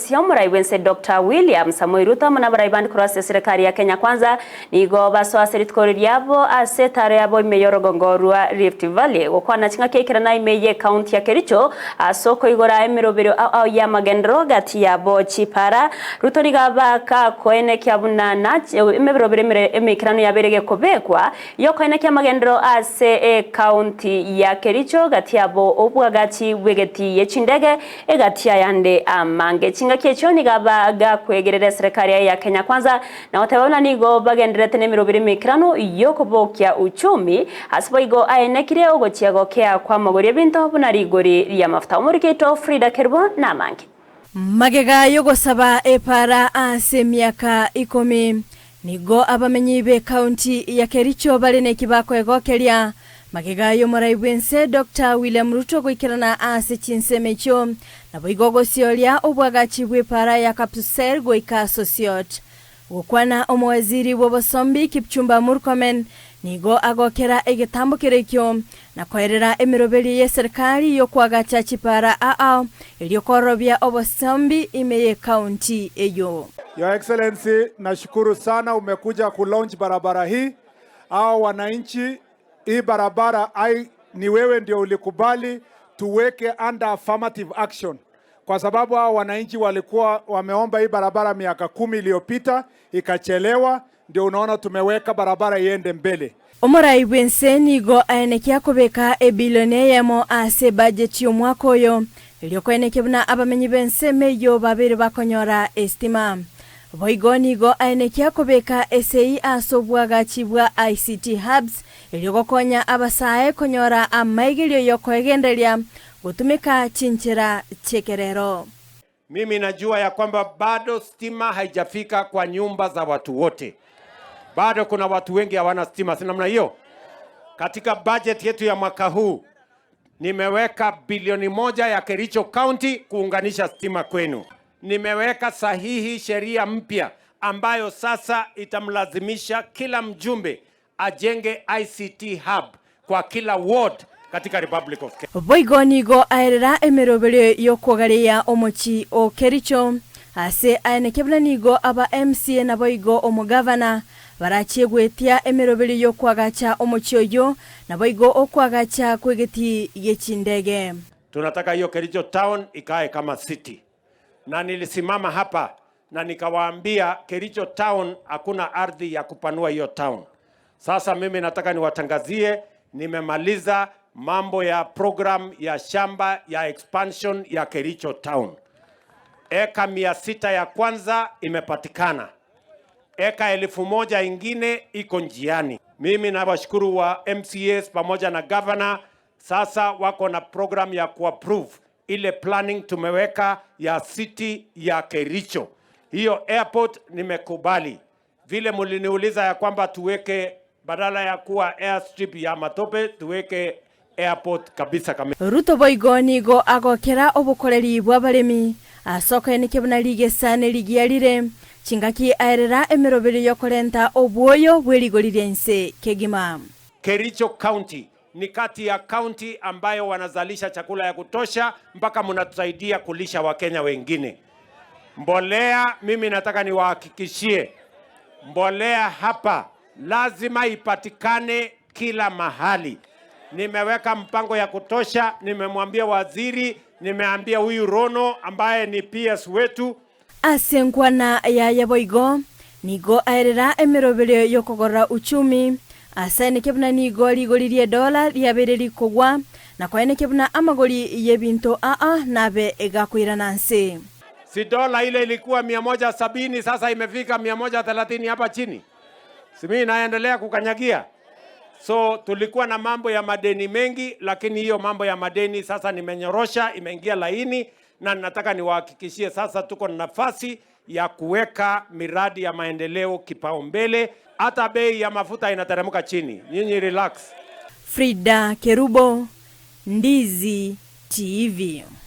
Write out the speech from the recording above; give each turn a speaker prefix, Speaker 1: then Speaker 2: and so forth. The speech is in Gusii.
Speaker 1: Ofisi y'omorai bw'ense Doctor William Samoei Ruto amo nabarai bande korwa ase eserekari ya Kenya Kwanza nigo basoa ase rituko riabo ase etaro yabo ime y'orogongo rwa Rift Valley gokwana ching'aki aikerana ime y'ecounty ya Kericho ase okoigora emeroberio ao ao y'amagenderero gati yabo chipara. Ruto nigo abaka koenekia buna emeroberio emeikeranu yabeire gekobekwa Y'okoenekia amagenderero ase ecounty ya Kericho gati abo obwagachi bw'egeti ye chindege egati ayande amange. Chingaki echio nigo aba gakwegerera eserekari aye ya Kenya Kwanza na goteba buna nigo bagendererete nemeroberi emeikeranu y'okobokia uchumi ase boigo aenekire ogochia gokea kw'amagori ebinto buna rigori ri'amafuta. Omoriki oito Frida Kerubo namange.
Speaker 2: Magega y'ogosaba epaara ase emiaka ikomi, nigo abamenyi b'ekaunti ya Kericho bare neki bakoegokeria. Magega y'omorai bw'ense Doctor William Ruto goikerana ase chinsemo echio, naboigo gosioria obwagachi bw'epaara ya Kapsel goika Sosiot. Gokwana omowaziri bw'obosombi Kipchumba Murkomen nigo agokera egetambo kerekio na koerera emeroberio y'eserikari y'okoagacha chipaara ao erio kororobia obosombi ime y'ekaunti eyio.
Speaker 3: Your Excellency, nashukuru sana umekuja ku launch barabara hii. Hao wananchi, hii barabara ai, ni wewe ndio ulikubali tuweke under affirmative action kwa sababu hao wananchi walikuwa wameomba hii barabara miaka 10 iliyopita ikachelewa, ndio unaona tumeweka barabara iende mbele.
Speaker 2: Omorai bw'ense nigo aenekia kobeka ebilioni eyemo ase ebajeti y'omwaka oyo, erio koenekia buna abamenyi b'ensemo eyio babeire bakonyora esitima. Boigo nigo aenekia kobeka esei ase obwagachi bwa ICT hubs, erio gokonya abasae konyora amaigerio y'okoegendereria Gotumeka chinchera chi'ekerero.
Speaker 4: Mimi najua ya kwamba bado stima haijafika kwa nyumba za watu wote. Bado kuna watu wengi hawana stima, si namna hiyo? Katika budget yetu ya mwaka huu nimeweka bilioni 1 ya Kericho County kuunganisha stima kwenu. Nimeweka sahihi sheria mpya ambayo sasa itamlazimisha kila mjumbe ajenge ICT hub kwa kila ward katika Republic of Kenya.
Speaker 2: Boigo nigo aerera emeroberio y'okogareia omochie o Kericho ase aeneke buna nigo aba MCA naboigo omogavana barachie goetia emeroberio y'okoagacha omochie oyio naboigo okoagacha kw'egetii gie chindege.
Speaker 4: Tunataka hiyo Kericho town ikae kama city. Na nilisimama hapa na nikawaambia Kericho town hakuna ardhi ya kupanua hiyo town. Sasa mimi nataka niwatangazie nimemaliza mambo ya program ya shamba ya expansion ya Kericho town. Eka mia sita ya kwanza imepatikana. Eka elfu moja ingine iko njiani. Mimi nawashukuru wa MCAs pamoja na governor, sasa wako na program ya kuapprove ile planning tumeweka ya city ya Kericho. Hiyo airport nimekubali. Vile muliniuliza ya kwamba tuweke badala ya kuwa airstrip ya matope tuweke airport kabisa kamili.
Speaker 2: Ruto boigo nigo agokera obokoreri bw'abaremi ase okoenekia buna rigesa nerigiya rire, chingaki aerera emeroberio y'okorenta obwoyo bwe rigori ri'ense kegima.
Speaker 4: Kericho County ni kati ya county ambayo wanazalisha chakula ya kutosha mpaka mnatusaidia kulisha Wakenya wengine. Mbolea, mimi nataka niwahakikishie, mbolea hapa lazima ipatikane kila mahali. Nimeweka mpango ya kutosha, nimemwambia waziri, nimeambia huyu Rono ambaye ni PS wetu.
Speaker 2: Ase enkwana yaye boigo nigo aerera emeroberio y'okogorora uchumi, ase aeneke buna nigo rigori ri'edola riabeire rikogwa, na koenekia buna amagori y'ebinto aa nabe gakoirana nse.
Speaker 4: Si dola ile ilikuwa mia moja sabini sasa imefika mia moja thelathini hapa chini. Si mimi naendelea kukanyagia. So tulikuwa na mambo ya madeni mengi, lakini hiyo mambo ya madeni sasa nimenyorosha, imeingia laini, na nataka niwahakikishie sasa tuko na nafasi ya kuweka miradi ya maendeleo kipaumbele. Hata bei ya mafuta inateremka chini. Nyinyi relax.
Speaker 2: Frida Kerubo, Ndizi TV.